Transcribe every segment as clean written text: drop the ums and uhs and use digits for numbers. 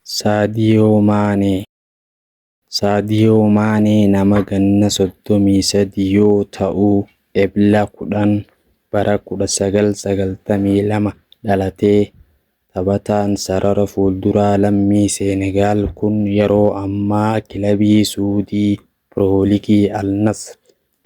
Saadiyoo Maanee. Saadiyoo Maanee nama ganna 33 yoo ta'u, Ebla 10 bara 1992 dhalate. Taphataan sarara fuulduraa lammii Senegaal kun yeroo ammaa kilabii Suudii Pirooligii Al Nasr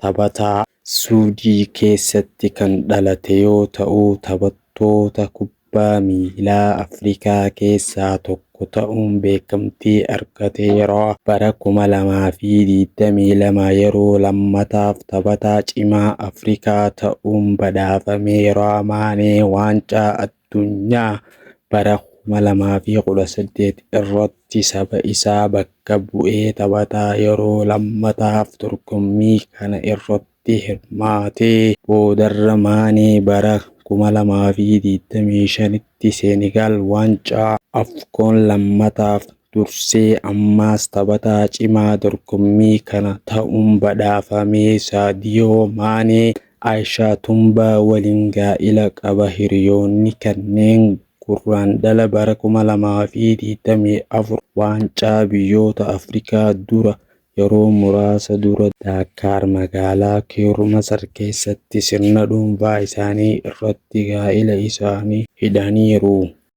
taphataa. Suudii keessatti kan dhalate yoo ta'u, taphattoota kubbaa miilaa Afrikaa keessaa tokko ta'uun beekamtii argateera. Bara 2022 yeroo lammataaf taphataa cimaa Afrikaa ta'uun badhaafameera. Maanee Waancaa Addunyaa bara 2018 irratti saba isaa bakka bu'ee taphataa yeroo lammataaf dorgommii kana irratti hirmaate. Boodarra Maanee bara 2025tti Senegaal waancaa Afkoon lammataaf dursee ammas taphataa cimaa dorgommii kana ta'uun badhaafame. Saadiyoo Maanee Aayishaa Tumbaa waliin gaa'ila qaba. Hiriyoonni kanneen Gurraandhala bara 2024 waancaa biyyoota Afrikaa dura yeroo muraasa dura Daakaar magaalaa Keeyir Masar keessatti sirna dhuunfaa isaanii irratti gaa'ila isaanii hidhaniiru.